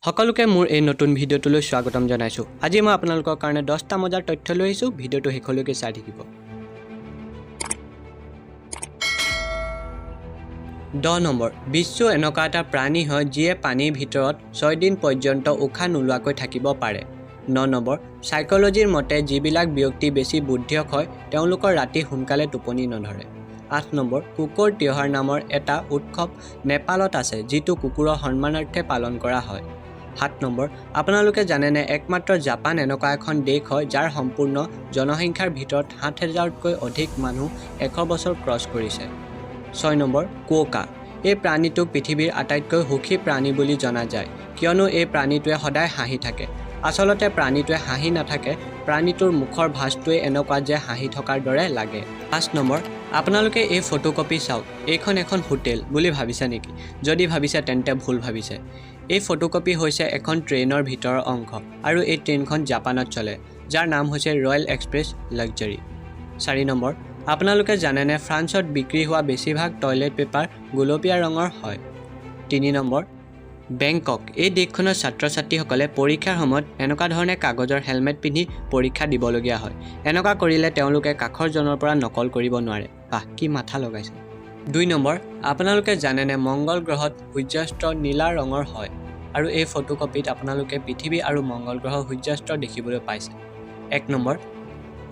সকলোকে মোৰ এই নতুন ভিডিঅ'টোলৈ স্বাগতম জনাইছোঁ। আজি মই আপোনালোকৰ কাৰণে 10টা মজাৰ তথ্য লৈ আহিছোঁ। ভিডিঅ'টো শেষলৈকে চাই থাকিব। 10 নম্বৰ, বিচ্ছু এনেকুৱা এটা প্ৰাণী হয় যিয়ে পানীৰ ভিতৰত 6 দিন পৰ্যন্ত উশাহ নোলোৱাকৈ থাকিব পাৰে। 9 নম্বৰ, চাইক'লজিৰ মতে যিবিলাক ব্যক্তি বেছি বুদ্ধিয়ক হয়, তেওঁলোকৰ ৰাতি সোনকালে টোপনি নধৰে। 8 নম্বৰ, কুকুৰ তিহাৰ নামৰ এটা উৎসৱ নেপালত আছে, যিটো কুকুৰৰ সন্মানাৰ্থে পালন কৰা হয়। 7 নম্বৰ, আপোনালোকে জানেনে একমাত্ৰ জাপান এনেকুৱা এখন দেশ হয় যাৰ সম্পূৰ্ণ জনসংখ্যাৰ ভিতৰত 7000তকৈ অধিক মানুহ 100 বছৰ ক্ৰছ কৰিছে। 6 নম্বৰ, কোকা। এই প্ৰাণীটোক পৃথিৱীৰ আটাইতকৈ সুখী প্ৰাণী বুলি জনা যায়, কিয়নো এই প্ৰাণীটোৱে সদায় হাঁহি থাকে। আচলতে প্ৰাণীটোৱে হাঁহি নাথাকে, প্ৰাণীটোৰ মুখৰ ভাঁজটোৱে এনেকুৱা যে হাঁহি থকাৰ দৰে লাগে। 5 নম্বৰ, আপোনালোকে এই ফটোকপি চাওক। এইখন এখন হোটেল বুলি ভাবিছে নেকি? যদি ভাবিছে, তেন্তে ভুল ভাবিছে। এই ফটোকপি হৈছে এখন ট্ৰেইনৰ ভিতৰৰ অংশ আৰু এই ট্ৰেইনখন জাপানত চলে, যাৰ নাম হৈছে ৰয়েল এক্সপ্ৰেছ লাক্সাৰী। 4 নম্বৰ, আপোনালোকে জানেনে ফ্ৰান্সত বিক্ৰী হোৱা বেছিভাগ টয়লেট পেপাৰ গুলপীয়া ৰঙৰ হয়? 3 নম্বৰ, বেংকক। এই দেশখনৰ ছাত্ৰ ছাত্ৰীসকলে পৰীক্ষাৰ সময়ত এনেকুৱা ধৰণে কাগজৰ হেলমেট পিন্ধি পৰীক্ষা দিবলগীয়া হয়। এনেকুৱা কৰিলে তেওঁলোকে কাষৰ জনৰ পৰা নকল কৰিব নোৱাৰে। বাহ, কি মাথা লগাইছে! 2 নম্বৰ, আপোনালোকে জানেনে মংগল গ্ৰহত সূৰ্যাস্ত নীলা ৰঙৰ হয়? আৰু এই ফটোকপিত আপোনালোকে পৃথিৱী আৰু মংগল গ্ৰহৰ সূৰ্যাস্ত দেখিবলৈ পাইছে। 1 নম্বৰ,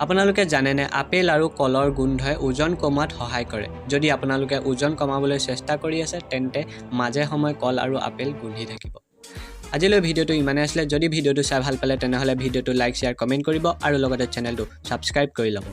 আপোনালোকে জানেনে আপেল আৰু কলৰ গোন্ধই ওজন কমোৱাত সহায় কৰে? যদি আপোনালোকে ওজন কমাবলৈ চেষ্টা কৰি আছে, তেন্তে মাজে সময়ে কল আৰু আপেল গোন্ধি থাকিব। আজিলৈ ভিডিঅ'টো ইমানেই আছিলে। যদি ভিডিঅ'টো চাই ভাল পালে, তেনেহ'লে ভিডিঅ'টো লাইক, শ্বেয়াৰ, কমেণ্ট কৰিব আৰু লগতে চেনেলটো ছাবস্ক্ৰাইব কৰি ল'ব।